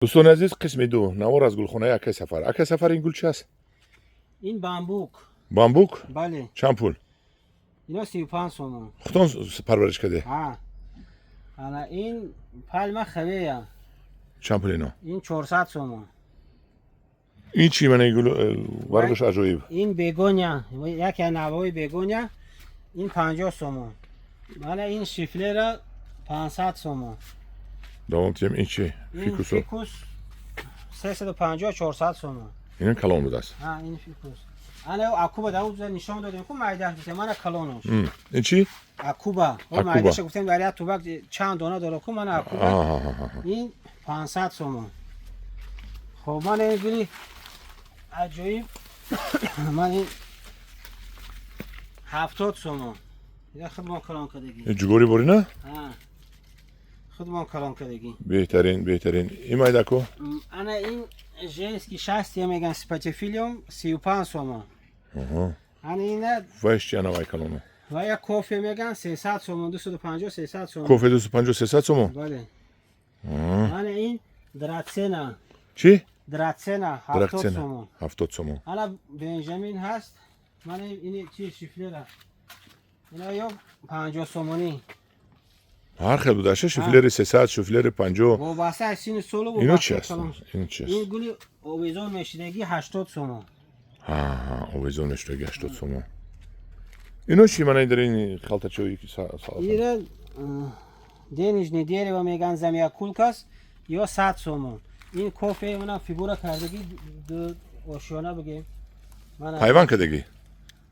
Дӯстони азиз, қисми ду навор аз гулхонаи акай Сафар. Акай Сафар, ин гул чи аст? Ин бамбук. Бамбук? Бале. Чанд пул? Ино 35 сомон. Худтон парвариш карде? Ҳа. Ана ин пальма хавея. Чанд пул ино? Ин 400 сомон. Ин чи, мана гул варгаш аҷоиб. Ин бегония, яке аз навъҳои бегония, ин 50 сомон. Мана ин шифлера 500 сомон. Давом тием, ин чи? Ин фикусо? Фикус 350, 400 сомон. Ин калон будааст. Ҳа, ин фикус. Ана акуба да уза нишон додем ку, майдаш гуфтем, мана калонош. Ин чи? Акуба. О. Акуба. Майдаша гуфтем, дар як тубак чанд дона дора ку, мана акуба. Аҳа. Ин 500 сомон. Хоб, мана ин гули аҷоиб, ман ин 70 сомон. Ина худмон калон кардагӣ. Ин ҷугори борина? Ҳа. Худмон калон кардагӣ. Беҳтарин, беҳтарин. Ин майдаку? Ана ин женский счастье меган, спатифиллиум, 35 сомон. Ана ина. Вайш чи, ана вай калоно? Ва як кофе меган, 300 сомон, 250, 300 сомон. Кофе 250, 300 сомон? Бале. Ана ин драцена. Чи? Драцена, 70 Дракцена. сомон. 70 сомон. Ана бенҷамин ҳаст. Мана ин чи, шифлера. Ина ё 50 сомонӣ. Ҳар хел будаша, шифлери 300, шифлери 50. Вобаста аз синну солу. Ино чи вобаста аст? калон. Ин чи Ин аст? гули овезон мешидагӣ, 80 сомон. Ҳа, овезон мешудаги, 80 сомон. Ино чи, мана дар ин халтачои? Ира денежный дерево меган, замиокулькас, ё 100 сомон. Ин кофе, мана фигура кардагӣ, ду ошёна бигем. Мана. Пайванд кардагӣ?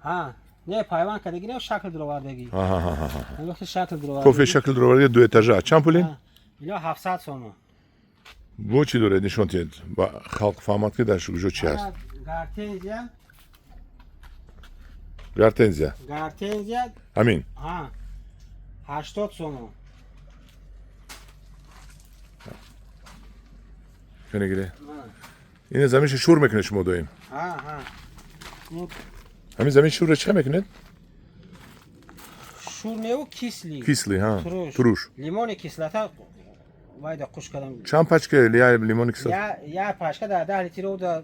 Ҳа, не, пайванд кардагӣ не, шакл дуровардагӣ. Аҳа. Вақти шакл дуровардагӣ. Кофе шакл дуровардагӣ, ду этажа. Чанд пул ин? Ҳа, ино 700 сомон. Бо чӣ доред, нишон диҳед, ба халқ фаҳмад, ки дар куҷо чи ҳаст. Ана гортензия. Гортензия. Гортензия. Ҳамин? Ҳа, 80 сомон. Кане гире. Мана. Ина заминша шур мекунед шумо доим? Ҳа. Ин Ҳамин замин шурра чӣ мекунед? Шур неву, кислый. Кислый, ҳа. Туруш. Туруш. Лимони кислота вайда қуш кардам. Чанд пачка лимони кислота? Я пачка дар 10 литр об да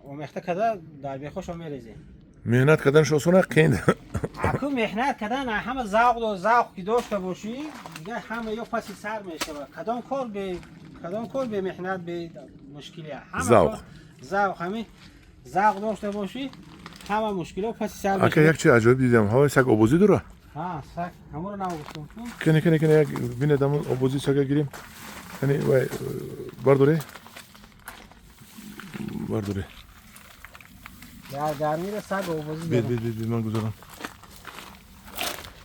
омехта карда, дар бехошо мерезем. Меҳнат карданаш осона, қиин? Аку, меҳнат кардан ҳама завқ до завқ ки дошта бошӣ, дигар ҳама ё паси сар мешавад. Кадом кор бе меҳнат, бе мушкилия? Ҳама Завқ. Завқ, ҳамин завқ дошта бошӣ, ҳама мушкило паси сар Ака, мешавад. як чи аҷоиб дидам, ҳавои саг обозӣ дора. Ҳа, саг ҳаморо нагуфтам. Кане, кане, кане, як бинед, ҳамон обозии сага гирем. Кане, вай бардоре, бардоре. Дар гармира саг обозӣ Бед. дорад. Бед, бед, бед, ман гузорам.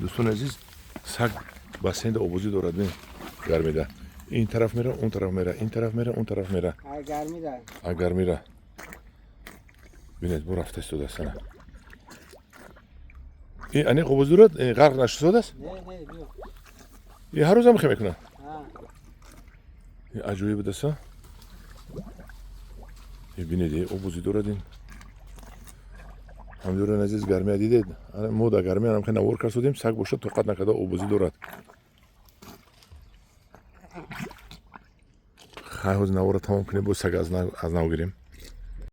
Дӯстони азиз, саг бассейнда обозӣ дорад, бин, гармида ин тараф мера, он тараф мера, ин тараф мера, он тараф мера. Ай гармира. А гармира, бинед, бо рафта истодааст. Ана ин аниқ обозӣ дорад, ин ғарқ нашистодааст. Не, не, биё. Ин ҳар рӯзам хе мекунад? Ҳа. Ин аҷоиб будааст. Бинед, обозӣ дорад ин. Ҳамдиёрони азиз, гармия дидед. Ана мо дар гармия ҳам хе навор кардодем, саг бошад, тоқат накарда, обозӣ дорад. Хай, ҳозир наворро тамом кунем, боз саг аз нав гирем.